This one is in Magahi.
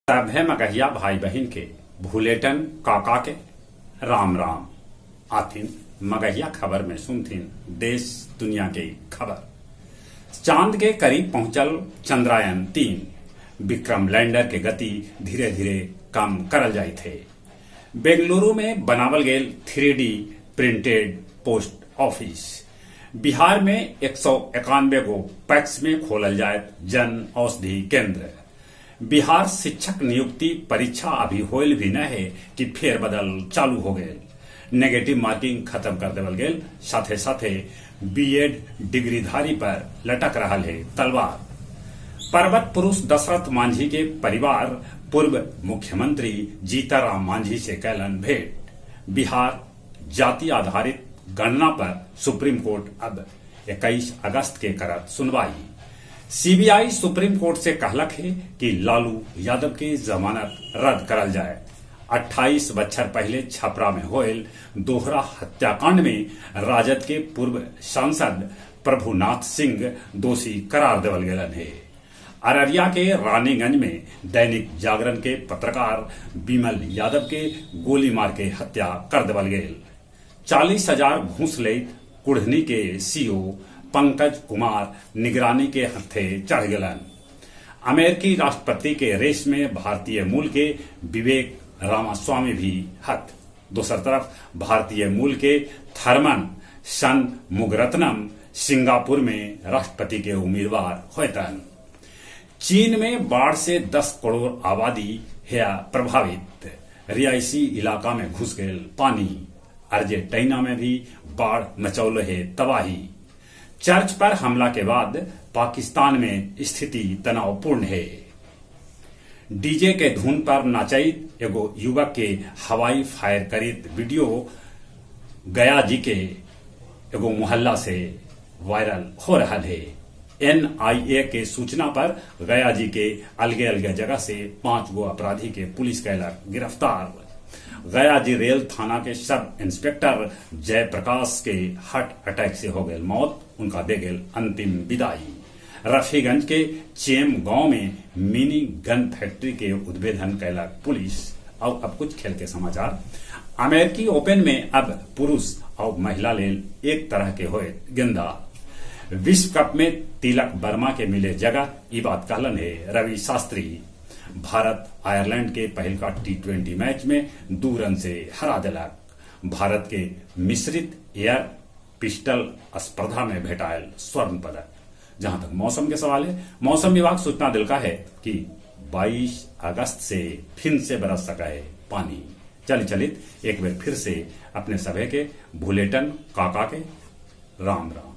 सभे मगहिया भाई बहिन के भुलेटन काका के राम राम। आथिन मगहिया खबर में सुनथिन देश दुनिया के खबर। चांद के करीब पहुंचल चंद्रयान 3, विक्रम लैंडर के गति धीरे धीरे कम करल जाइत हे। बेंगलुरु में बनावल गेल 3D printed post office. Bihar में 191 गो पैक्स में खोलल जायत जन औषधि केंद्र। बिहार शिक्षक नियुक्ति परीक्षा अभी होयल भी न हे कि फेर बदल चालू हो गेल। नेगेटिव मार्किंग खत्म कर देवल गेल, साथे साथे बीएड डिग्रीधारी पर लटक रहल हे तलवार। पर्वत पुरुष दशरथ मांझी के परिवार पूर्व मुख्यमंत्री जीतनराम मांझी से कैलन भेंट। बिहार जाति आधारित गणना पर सुप्रीम कोर्ट अब 21 अगस्त के करत सुनवाई। सीबीआई सुप्रीम कोर्ट से कहलक हे कि लालू यादव के जमानत रद्द करल जाए। 28 बच्छर पहले छपरा में होयल दोहरा हत्याकांड में राजद के पूर्व सांसद प्रभुनाथ सिंह दोषी करार देवल गेलन हे। अररिया के रानीगंज में दैनिक जागरण के पत्रकार विमल यादव के गोली मार के हत्या कर देवल गेल। 40,000 घूस लेत कुढ़नी के सीओ पंकज कुमार निगरानी के हत्थे चढ़ गेलन। अमेरिकी राष्ट्रपति के रेस में भारतीय मूल के विवेक रामास्वामी भी हथ। दोसर तरफ भारतीय मूल के थर्मन शनमुगरत्नम सिंगापुर में राष्ट्रपति के उम्मीदवार होयतन। चीन में बाढ़ से 10 करोड़ आबादी है प्रभावित। रियासी इलाका में घुस गेल पानी। अर्जेंटीना में भी बाढ़ मचौले है तबाही। चर्च पर हमला के बाद पाकिस्तान में स्थिति तनावपूर्ण है। डीजे के धुन पर नाचइत एगो युवक के हवाई फायर करित वीडियो गया जी के एगो मोहल्ला से वायरल हो रहा है। एनआईए के सूचना पर गया जी के अलगे अलगे जगह से 5 गो अपराधी के पुलिस कैलक गिरफ्तार। गया जी रेल थाना के सब इंस्पेक्टर जयप्रकाश के हार्ट अटैक से हो गए मौत, उनका दे गेल अंतिम विदाई। रफीगंज के चेम गांव में मिनी गन फैक्ट्री के उद्भेदन कैलक पुलिस। और अब कुछ खेल के समाचार। अमेरिकी ओपन में अब पुरुष और महिला लेल एक तरह के होए गेंदा। विश्व कप में तिलक वर्मा के मिले जगह, ई बात कहलन है रवि शास्त्री। भारत आयरलैंड के पहिलका T20 match में 2 रन से हरा दिलक। भारत के मिश्रित एयर पिस्टल स्पर्धा में भेटायल स्वर्ण पदक। जहां तक मौसम के सवाल है, मौसम विभाग सूचना दिलका है कि 22 अगस्त से फिर से बरस सका है पानी। चल चलित एक बार फिर से अपने सभे के भुलेटन काका के राम राम।